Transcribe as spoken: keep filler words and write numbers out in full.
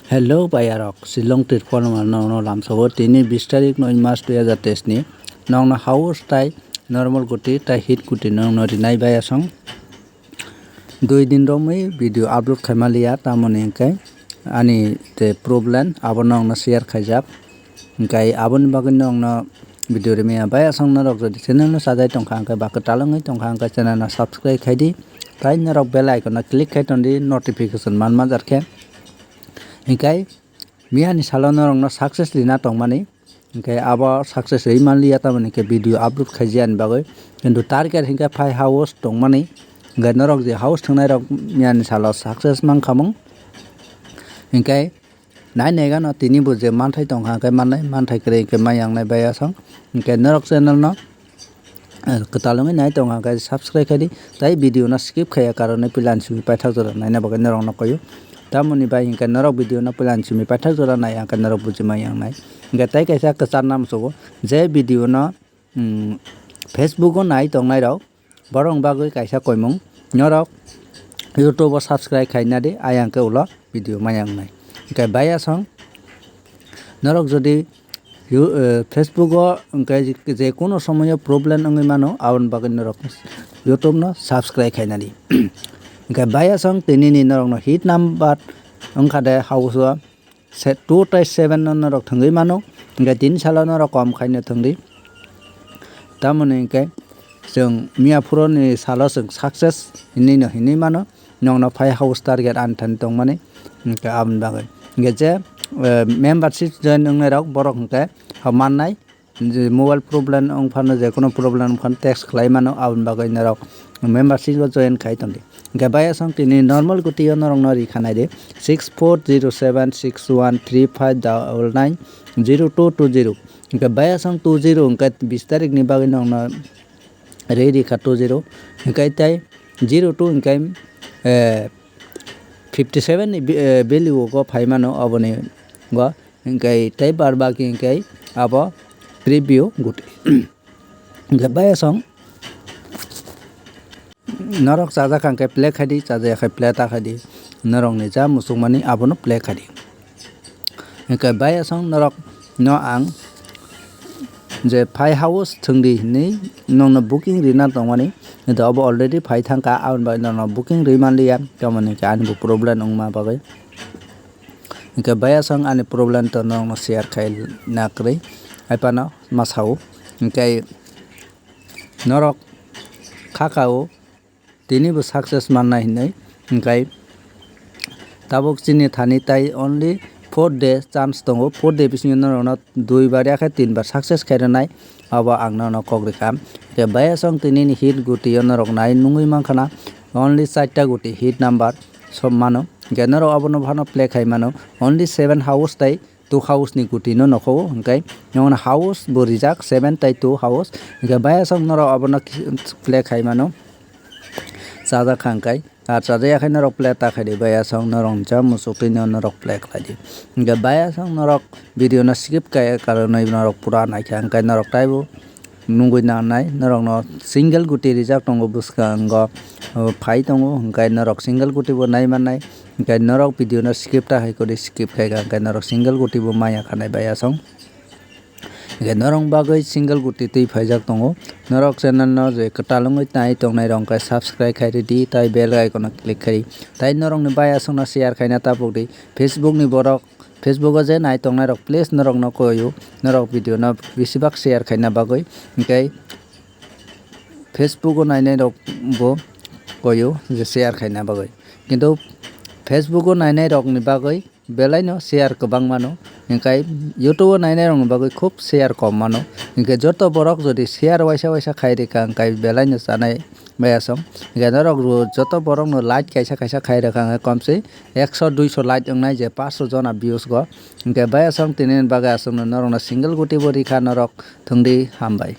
Hello bayarok, Shillong Tripura no nokno lamsogo tini bis tarik noi mas dui hajar teis ni nokno house tai normal guti tai hit guti nokno rinai bayasong. Dui din romwi video upload khaima liya tamoni hwnkhe ani je problem abo nokno share khaijak. Hwnkhe aboni bagwi nokno video rimaya bayasong norok jodi channel no sajai tongkha hwnkhe ba kwtal wngwi tongkha hwnkhe channel no subscribe khaidi. Tai norok bell icon no click khai tondi notification manma jar khe. Hwnkhe miyani salo norokno success rina tongmani, hwnkhe abo success rwi manliya tamoni khe video upload khaijani bagwi. Kintu target hwnkhe phai house tongmani, hwnkhe norok je house thwngnairok miyani salo success mankhamung. Hwnkhe nai naigano tinibo je manthai tongkha hwnkhe mannai, manthai kwrwi hwnkhe mai yangnai bayasong. Hwnkhe norok channel no kwtal wngwi nai tongkha hwnkhe subscribe khaidi, tai video no skip khaiya karon puila ni simi paithak jora naina bagwi norok no koyo. Tamoni bai hwnkhe norok video no puila ni simi paithak jora nai hwnkhe norok bujima yangnai. Hwnkhe tai kaisa kwchar nam sugo je video no, um, Facebook o nai tongnai rok borok ni bagwi kaisa koimung norok YouTube o subscribe khaina di ayang khe ulo video maya wngnai. Hwnkhe bayasong norok jodi you-, eh, Facebook o hwnkhe je kuno somoyo problem wngwi mano, aboni bagwi norok YouTube no subscribe khaina di. Hwnkhe bayasong tini ni norok no hit number wngkha de house o se two tai seven no norok thwngwi mano, hwnkhe tini salo norok kom khaino thwngdi. Tamoni hwnkhe chwng miya phuroni salo chwng success hinwi no hinwi mano, nokno phai house target ani thani tongmani, hwnkhe aboni bagwi. Hwnkhe je, eh, membership join wngnai rok borok hwnkhe ha mannai, je mobile problem wng phano, je kono problem wng phano text khlai mano, aboni bagwi norok membership o join khai tongdi. Hwnkhe bayasong tini normal guti o norok no ri khanai di six four zero seven six one three five double nine zero two two zero. Hwnkhe bayasong two zero hwnkhe bis tarik ni bagwi nokno ri ri kha two zero. Hwnkhe tai zero two hwnkhe, eh, fifty seven ni bi-, eh, value o go phai mano aboni go. Hwnkhe tei bar baki hwnkhe abo preview guti. Hwnkhe bayasong norok chajak hwnkhe play khaidi, chajaya khe play ta khaidi. Norokni ja muchungmani abono play khaidi. Hwnkhe bayasong norok no ang je phai house thwngdi hinwi nokno booking rina tongmani. Hwnkhe abo already phai thangkha, aboni bagwi nokno booking rwi manliya. Tamoni hwnkhe ani bo problem wngma bagwi. Hwnkhe bayasong ani problem to norokno share khai na kwrwi, hai phano ma sao. Hwnkhe norok kha kao tinibo success mannai hinwi, hwnkhe tabuk chini thani tai only four day chance tongo, four day bisingo norokno dui bar ya khe tin bar success khai rwnai, abo ang norokno kok rikha. Hwnkhe bayasong tinini hit guti o norok nai nungwi mankha na only charta guti hit number sob mano. Hwnkhe norok abono phano play khai mano. Only seven house tai two house ni guti no nokho, hwnkhe nokno house bo rijak seven tai two house. Hwnkhe bayasong norok abono play khai mano. Chajak kha hwnkhe, ar chajak ya khe norok play ta khai di, bayasong norok ja muchuk twi no norok play khlai di. Hwnkhe bayasong norok video no skip kaiya karonwi norok pura naikha, hwnkhe norok taibo nugwi nangnai norokno single guti rijak tongo bwskango, o, phai tongo, hwnkhe norok single guti bo nai mannai, hwnkhe norok video no skip ta hai kori skip khai kha, hwnkhe norok single guti bo maya khanai bayasong. Hwnkhe norok bagwi single guti twi phaijak tongo, norok channel no je kwtal wngwi nai tongnai rok hwnkhe subscribe khai ridi tai bell icon no click khai, tai norokni bayasongno share khaina tapuk di, Facebook ni borok Facebook o je nai tongnai rok please norok no koyo, norok video no bisi bak share khaina bagwi, hwnkhe Facebook o nainai rok bo koyo je share khaina bagwi, kintu Facebook o nainai rok ni bagwi belai no share kwbang mano, hwnkhe YouTube o nainai rok ni bagwi khub share kom mano, hwnkhe joto borok jodi share waisa waisa khai rikha hwnkhe belai no chanai. Bayasong. Hwnkhe norok joto borok no like kaisa kaisa khai rwkha hwnkhe komse ekso duiso like wngnai je paanch sho jona views go. Hwnkhe bayasong tini ni bagwi aswk no norok no single guti bo rikha norok thwngdi hambai.